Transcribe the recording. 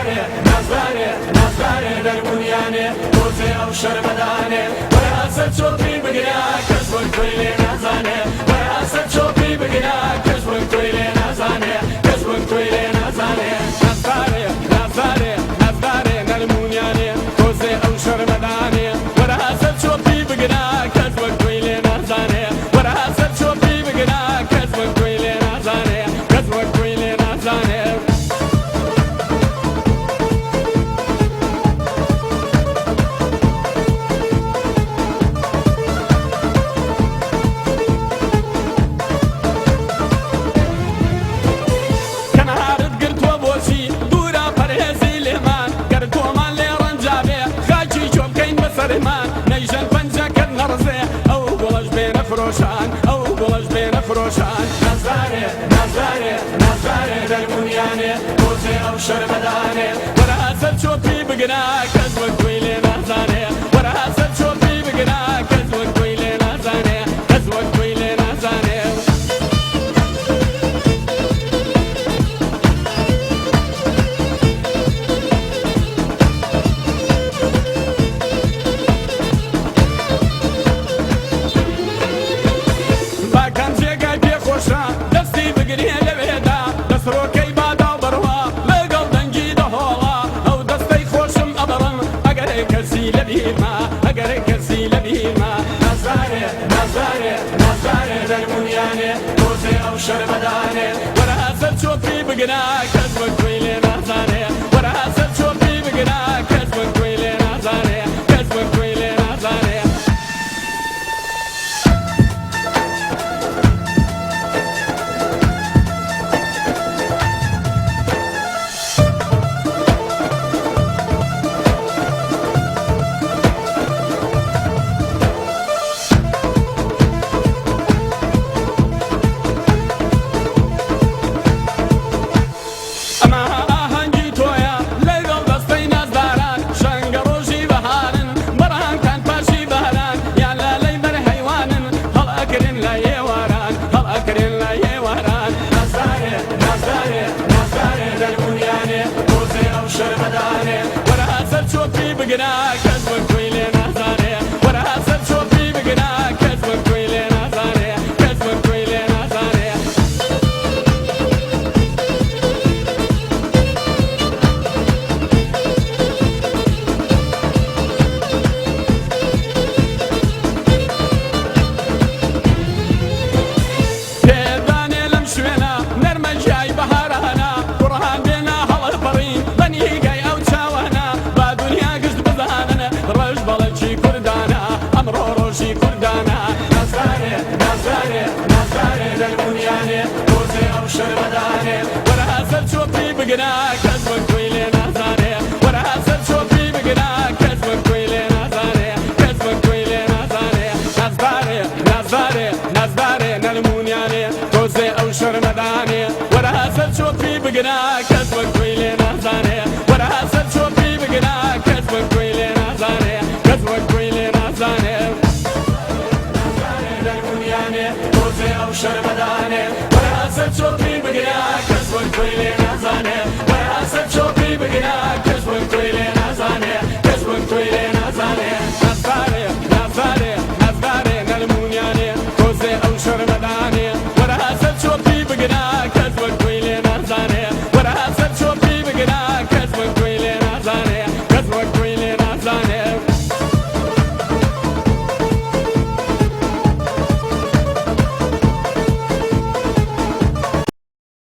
نازدارێ نازدارێ نازدارێ دەرمونیانێ تۆزێ ئەو شەرمەدانێ وەرە سەر چۆپی بگرە کەس وەک تۆی لێ نازانێ وەرە سەر چۆپی بگرە کەس وەک تۆی لێ نازانێ کەس وەک تۆی لێ نازانێ نازدارێ نازدارێ نازدارێ نەرمونیانێ تۆزێ ئەو شەرمەدانێ وەرە سەر چۆپی بگرە کەس وەک تۆی لێ نازانێ وەرە سەر چۆپی بگرە کەس وەک تۆی لێ نازانێ کەس وەک تۆی لێ نازانێ. کەنارت گرتووە بۆچی دوورە پەرهێزی لێمان گەر تۆمان لێ ڕەنجابێ خاکی کۆ بکەین بەسەرمان نەیژەن پەنجەکەت نەڕزێ ئەو گوڵەش بێنە فرۆشان ئەو گوڵەش بێنە فرۆشان. نازدارێ نازدارێ نازدارێ دەرمونیانێ تۆزێ ئەو شەرمەدانێ وەرە سەر چۆپی بگرە کەس وەک تۆی لێ نازانێ وەرە سەر چۆپی بگرە کەس وەک تۆی لێ نازانێ کەس وەک تۆی لێ نازانێ. با کام جێگای پێ خۆشە دەستی بگرێ لەوێدا دەسڕۆکەی بادا و بڕوا لەگەڵ دەنگی دەهۆڵا ئەو دەستەی خۆشم ئەبڕم ئەگەر کەسی لەبیرما ئەگەر کەسی لەبیرما. نازدارێ نازدارێ نازدارێ دەرمونیانێ تۆزێ ئەو شەرمەدانێ وەرە سەر چۆپی بگرە کەس وەک تۆی لێ نازانێ وەرە سەر چۆپی بگرە کەس وەک تۆی لێ نازانێ کەس وەک تۆی لێ نازانێ. ئەمە ئاهەنگی تۆیە لەگەڵ دەستەی نازداران شەنگە ڕۆژی بەهارن بەڕانتان پاشی باران یان لالەی بەر هەیوانن هەڵئەکرن لە ئێواران هەڵئەکرن لە ئێواران. نازدارێ نازدارێ نازدارێ دەرمونیانێ تۆزێ ئەو شەرمەدانێ وەرە سەر چۆپی بگرە کەس وەک تۆی لێ نازانێ وەرە سەر چۆپی بگرە کەس وەک تۆی لێ نازانێ کەس وەک تۆی لێ نازانێ. پێدانێ لەم شوێنە نەرمە گیای بەهارانە کوڕان بێنە هەڵپەڕین بە نیگای ئەو چاوانە با دونیا گشت بزانن ڕەش بەڵەکی کوردانە ئەمڕۆ ڕۆژی کوردانە. نازدارێ نازدارێ نازدارێ دەرمونیانێ تۆزێ ئەو شەرمەدانێ وەرە سەر چۆپی بگرە کەس وەک تۆی لێ نازانێ وەرە سەر چۆپی بگرە کەس وەک تۆی لێ نازانێ کەس وەک تۆی لێ نازانێ. نازدارێ نازدارێ نازدارێ نەرمونیانێ تۆزێ ئەو شەرمەدانێ وەرە سەر چۆپی بگرە کەس وەک تۆی لێ نازانێ وەرە سەر چۆپی بگرە کەس وەک تۆی لێ نازانێ کەس وەک تۆی لێ نازانێ. نازدارێ دەرمونیانێ تۆزێ ئەو شەرمەدانێ وەرە سەر چۆپی بگرە کەس وەک تۆی لێ نازانێ وەرە سەر چۆپی بگرە.